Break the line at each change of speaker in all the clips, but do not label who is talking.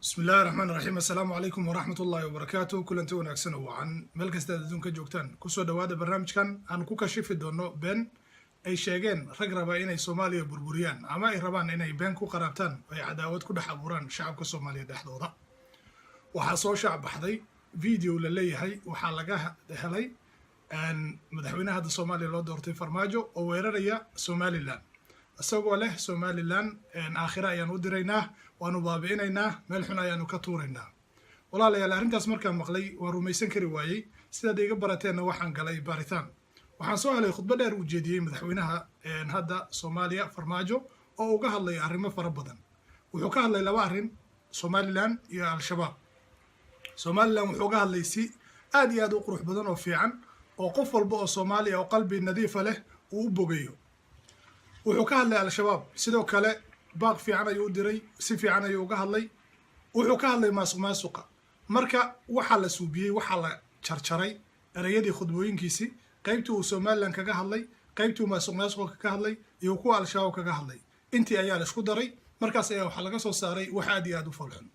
Bismillahi raxmaan raxiim. Assalaamu calaykum waraxmat ullaahi wabarakaatu. Kulanti wanaagsan oo wacan meel kasta aad adduunka joogtaan. Kusoo dhowaada barnaamijkan aan ku kashifi doono been ay sheegeen rag raba inay Soomaaliya burburiyaan ama ay rabaan inay been ku qaraabtaan oo ay cadaawad ku dhex abuuraan shacabka Soomaaliya dhexdooda. Waxaa soo shaac baxday video la leeyahay waxaa laga helay madaxweynaha hadda Soomaaliya loo doortay, Farmaajo, oo weeraraya Somaliland, isagoo leh Somaliland aakhira ayaan u diraynaa, waanu baabi'inaynaa, meel xun ayaanu ka tuuraynaa. Walaalayaal, arrintaas markaan maqlay waan rumaysan kari waayey. Sidaad iga barateenna, waxaan galay baaritaan. Waxaan soo helay khudbo dheer uu jeediyey madaxweynaha hadda Soomaaliya, Farmaajo, oo uga hadlay arrimo fara badan. Wuxuu ka hadlay laba arrin, Somaliland iyo Al-Shabaab. Somaliland wuxuu uga hadlay si aad iyo aad u qurux badan oo fiican, oo qof walba oo Soomaaliya oo qalbi nadiifa leh uu u bogayo. Wuxuu ka hadlay Al-Shabaab sidoo kale, baaq fiican ayuu u diray, si fiican ayuu uga hadlay. Wuxuu ka hadlay maasuq maasuqa. Marka waxaa la suubiyey, waxaa la jarjaray ereyadii khudbooyinkiisii, qaybtii uu Somaliland kaga hadlay, qaybtii uu maasuq maasuqa kaga hadlay iyo kuwa Al-Shabaab kaga hadlay. Intii ayaa la isku daray. Markaas ayaa waxaa laga soo saaray wax aad iyo aad u foolxun.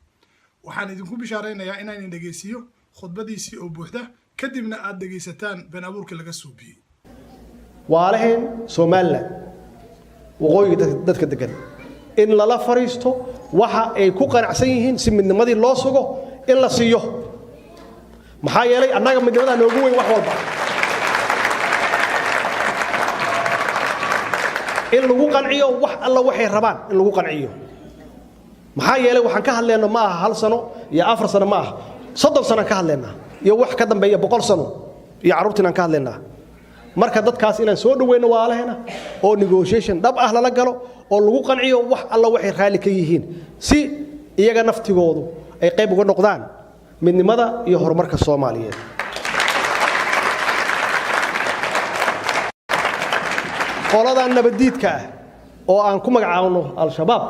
Waxaan idinku bishaaraynayaa inaan idin dhegeysiiyo khudbadiisii oo buuxda, kadibna aad dhegaysataan been abuurkii laga suubiyey.
Waalaheen Somaliland, waqooyiga dadka degan, in lala fariisto waxa ay ku qanacsan yihiin si midnimadii loo sugo in la siiyo. Maxaa yeelay, annaga midnimadaa noogu weyn wax walba. In lagu qanciyo wax alla waxay rabaan in lagu qanciyo. Maxaa yeelay, waxaan ka hadlayno ma aha 1 sano iyo 4 sano, ma aha, 30 sanaan ka hadlaynaa iyo wax ka dambeeya, 100 sano iyo carruurtiinaan ka hadlaynaa. Marka dadkaas inaan soo dhaweyno waalahena oo negotiation dhab ah lala galo oo lagu qanciyo wax alla waxay raalli ka yihiin, si iyaga naftigoodu ay qayb uga noqdaan midnimada iyo horumarka Soomaaliyeed. Qoladan nabaddiidka ah oo aan ku magacaabno Al-Shabaab,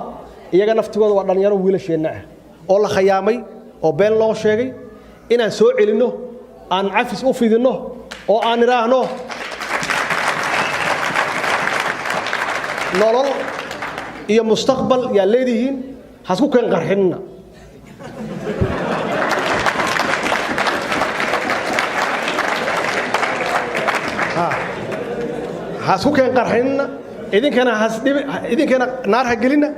iyaga naftigooda waa dhallinyaro wiilasheenna ah oo la khayaamay oo been loo sheegay. Inaan soo celinno, aan cafis u fidinno oo aan idhaahno nolol iyo mustaqbal yaa leedihiin, hasku keen qarxinna. Hasku keen qarxinna, idinkana hasdhibi, idinkana naar ha gelinna,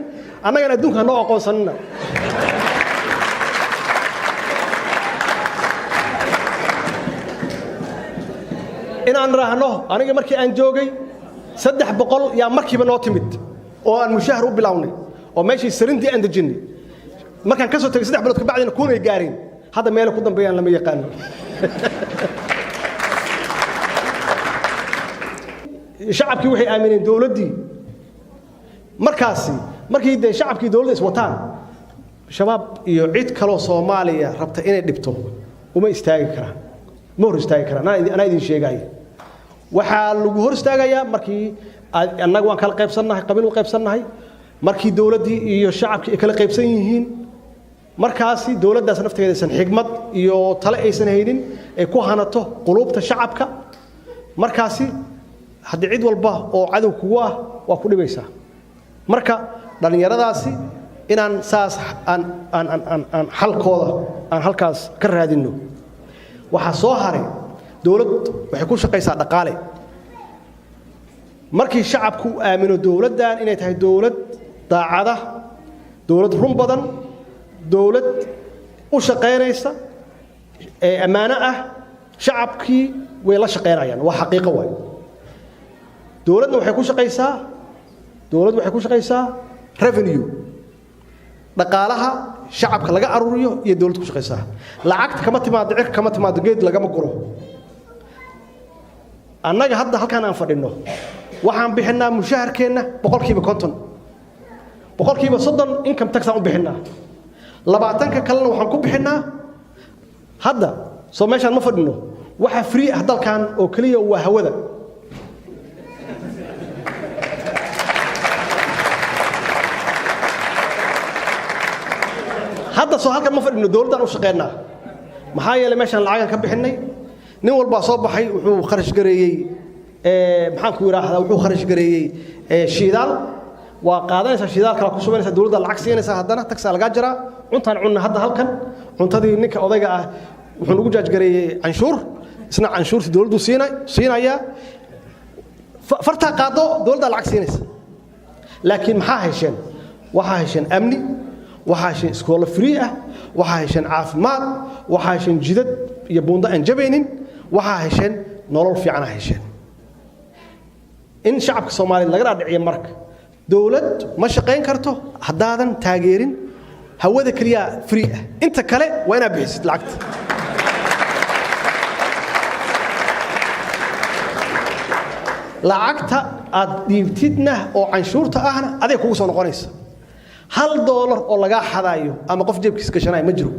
annagana adduunka ha noo aqoonsanina. Inaan raahno, aniga markii aan joogay 300 yaa markiiba noo timid oo aan mushahar u bilownay oo meeshii sarintii aan dejinnay. Markaan ka soo tegay 3 bilood kabacdina kunay gaareen. Hadda meela ku dambeeyaan lama yaqaano. Shacabkii waxay aamineen dowladdii. Markaasi markii dee shacabkii dowladda iswataan, Shabaab iyo cid kaloo Soomaaliya rabta inay dhibto uma istaagi karaan, ma hor istaagi karaan. Anaa idin sheegaya, waxaa lagu hor istaagayaa markii annaga waan kala qaybsannahay, qabiil u qaybsannahay. Markii dowladdii iyo shacabkii ay kala qaybsan yihiin, markaasi dowladdaas nafteeda aysan xigmad iyo tale aysan haynin ay ku hanato quluubta shacabka. Markaasi haddii cid walba oo cadow kugu ah waa ku dhibaysaa. Marka dhallinyaradaasi inaan saas aan aan aan aan aan xalkooda aan halkaas ka raadinno. Waxaa soo haray, dowlad waxay ku shaqaysaa dhaqaale. Markii shacabku u aamino dowladdan inay tahay dowlad daacada, dowlad run badan, dowlad u shaqaynaysa ee ammaano ah, shacabkii way la shaqaynayaan. Waa xaqiiqo waay. Dowladna waxay ku shaqaysaa, dowladdu waxay ku shaqaysaa revenue, dhaqaalaha shacabka laga aruuriyo iyo dowladdu ku shaqaysaa. Lacagta kama timaado cirka, kama timaado geed, lagama guro. Annaga hadda halkaan aan fadhinno waxaan bixinnaa mushaharkeenna 50%, 30% income tax aan u bixinnaa, 20-ka kalena waxaan ku bixinnaa. Hadda soo meeshaan ma fadhino, waxa free ah dalkan oo keliya waa hawada. Hadda soo halkan ma fadhino, dowladdaan u shaqeynaa. Maxaa yeelay, meeshaan lacagaan ka bixinnay. Nin walbaa soo baxay wuxuu kharash gareeyey, maxaan ku idhaahdaa, wuxuu kharash gareeyey shidaal. Waa qaadanaysaa, shidaal kala ku shubanaysaa, dowladda lacag siinaysaa, haddana tax-aa lagaa jaraa. Cuntaan cunna hadda halkan, cuntadii ninka odayga ah wuxuu nagu charge-gareeyey canshuur, isna canshuurtii dowladdu siinayaa. Fartaa qaado, dowladdaa lacag siinaysa. Laakiin maxaa hesheen? Waxaa hesheen amni, waxaa hesheen iskoolo free ah, waxaa hesheen caafimaad, waxaa hesheen jidad iyo buundo aan jabaynin, waxaa hesheen nolol fiicana hesheen. In shacabka Soomaaliyeed laga dhaadhiciyo marka dowlad ma shaqayn karto haddaadan taageerin. Hawada keliyaa free ah, inta kale waa inaad bixisid lacagta. Lacagta aad dhiibtidna oo canshuurta ahna aday kugu soo noqonaysa. $1 oo lagaa xadaayo ama qof jeebkiis gashanaya ma jiro.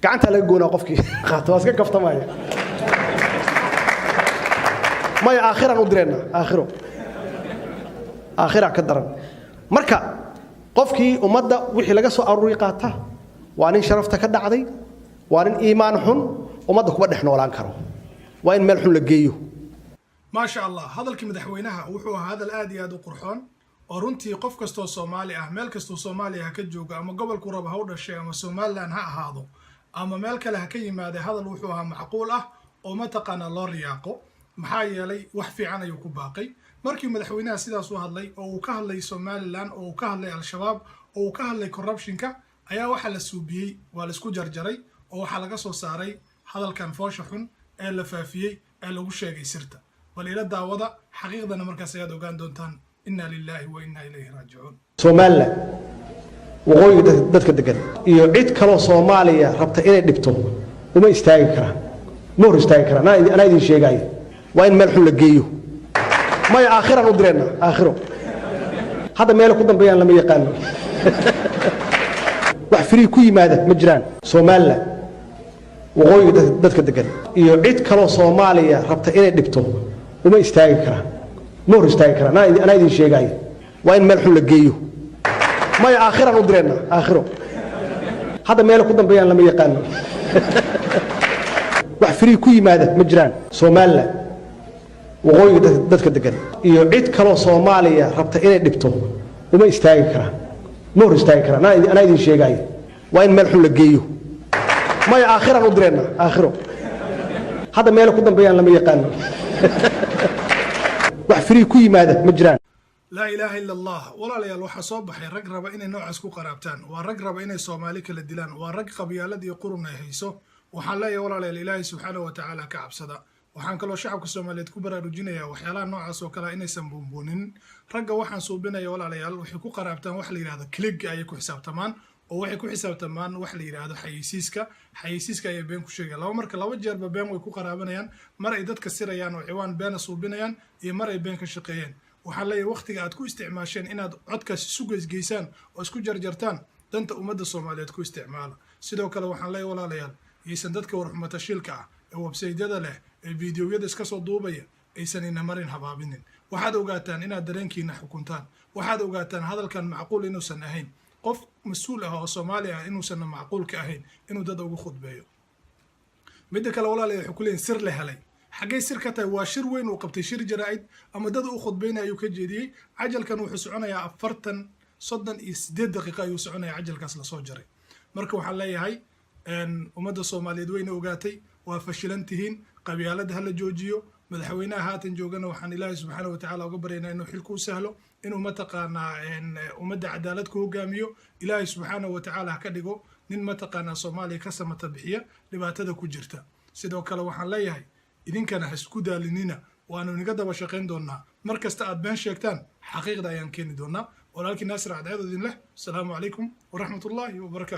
Gacantaa laga goonaa qofkii qaato. Waa iska kaftamaya. Maya, aakhiraan u direennaa, aakhiro, aakhiraa ka daran. Marka qofkii ummadda wixii laga soo aruuri qaata waa nin sharafta ka dhacday, waa nin iimaan xun, ummadda kuma dhex noolaan karo, waa in meel xun la geeyo.
Maasha Allah, hadalkii madaxweynaha wuxuu ahaa hadal aad iyo aad u qurxoon oo runtii qof kastoo Soomaali ah, meel kastoo Soomaaliya ha ka joogo ama gobolku raba ha u dhashay ama Somaliland ha ahaado ama meel kale ha ka yimaada, hadal wuxuu ahaa macquul ah oo mataqaanaa loo riyaaqo. Maxaa yeelay, wax fiican ayuu ku baaqay. Markii madaxweynaha sidaas u hadlay oo uu ka hadlay Somaliland oo uu ka hadlay Al-Shabaab oo uu ka hadlay corruptionka, ayaa waxaa la suubiyey, waa la isku jarjaray oo waxaa laga soo saaray hadalkan foosha xun ee la faafiyey ee lagu sheegay sirta. Bal ila daawada xaqiiqdana, markaas ayaad ogaan doontaan. Inna lillahi wa inna ilayhi raajicuun.
Somaliland, waqooyiga dadka degan iyo cid kaloo Soomaaliya rabta inay dhibto uma istaagi karaan, ma hor istaagi karaan. Anaa idin sheegaayo, waa in meel xun la geeyo. Maya, aakhiraan u direennaa, aakhiro. Hadda meela ku dambeeyaan lama yaqaano. Wax free ku yimaada ma jiraan. Somaliland, waqooyiga dadka degan iyo cid kaloo Soomaaliya rabta inay dhibto uma istaagi karaan, ma hor istaagi karaan. Anaa idin sheegaayo, waa in meel xun la geeyo. Maya, aakhiraan u direennaa, aakhiro. Hadda meela ku dambeeyaan lama yaqaano. Wax free ku yimaada ma jiraan. Somaliland, waqooyiga dadka degan iyo cid kaloo Soomaaliya rabta inay dhibto uma istaagi karaan, ma hor istaagi karaan. Anaa idin sheegaayo, waa in meel xun la geeyo. Maya, aakhiraan u direennaa, aakhiro. Hadda meela ku dambeeyaan lama yaqaano. Wax free ku yimaada ma jiraan.
Laa ilaaha illa Allah. Walaalayaal, waxaa soo baxay rag raba inay noocaas ku qaraabtaan. Waa rag raba inay Soomaali kala dilaan. Waa rag qabyaalad iyo qurun ay hayso. Waxaan leeyahay, walaalayaal, Ilaahay subxaanahu wa tacaala ka cabsada. Waxaan kaloo shacabka Soomaaliyeed ku baraarujinayaa waxyaalaha noocaas oo kale inaysan buunbuunin. Ragga waxaan suubinaya, walaalayaal, waxay ku qaraabtaan wax la yidhahdo click ayay ku xisaabtamaan oo waxay ku xisaabtamaan wax la yidhaahdo xayeysiiska. Xayeysiiska ayay been ku sheegayaan laba marka, laba jeerba been way ku qaraabanayaan: mar ay dadka sirayaan oo ciwaan beena suubinayaan iyo mar ay been ka shaqeeyeen. Waxaan leeyahay, waqtiga aad ku isticmaasheen inaad codkaas isu geysgeysaan oo isku jarjartaan, danta ummadda Soomaaliyeed ku isticmaala. Sidoo kale waxaan leeyahay, walaalayaal, yaysan dadka warxumatashiilka ah ee websaydyada leh ee fiidiyowyada iska soo duubaya aysan ina marin habaabinin. Waxaad ogaataan inaad dareenkiina xukuntaan. Waxaad ogaataan hadalkan macquul inuusan ahayn, qof mas-uul ah oo Soomaali ah inuusan macquul ka ahayn inuu dad ugu khudbeeyo. Midda kale, walaalayaal, waxay ku leeyihin sir la helay. Xaggay sir ka tahay? Waa shir weyn uu qabtay, shir jaraa'id ama dad u khudbeynaya ayuu ka jeediyey. Cajalkan wuxuu soconayaa 38 daqiiqo ayuu soconaya cajalkaas lasoo jaray. Marka waxaan leeyahay, ummadda Soomaaliyeed wayna ogaatay, waa fashilan tihiin. Qabyaalada hala joojiyo. Madaxweynaha haatan joogana waxaan Ilaahay subxaana wa tacaala uga baryaynaa inuu xilku u sahlo, inuu mataqaanaa ummadda cadaalad ku hogaamiyo. Ilaahay subxaana wa tacaala ha ka dhigo nin mataqaanaa Soomaaliya ka samata bixiya dhibaatada ku jirta. Sidoo kale waxaan leeyahay, idinkana ha isku daalinina, waanu inaga daba shaqayn doonaa. Mar kasta aad been sheegtaan, xaqiiqda ayaan keeni doonaa. Walaalkii Naasir Cadceed idin leh, asalaamu calaykum waraxmat ullaahi wabarakaatu.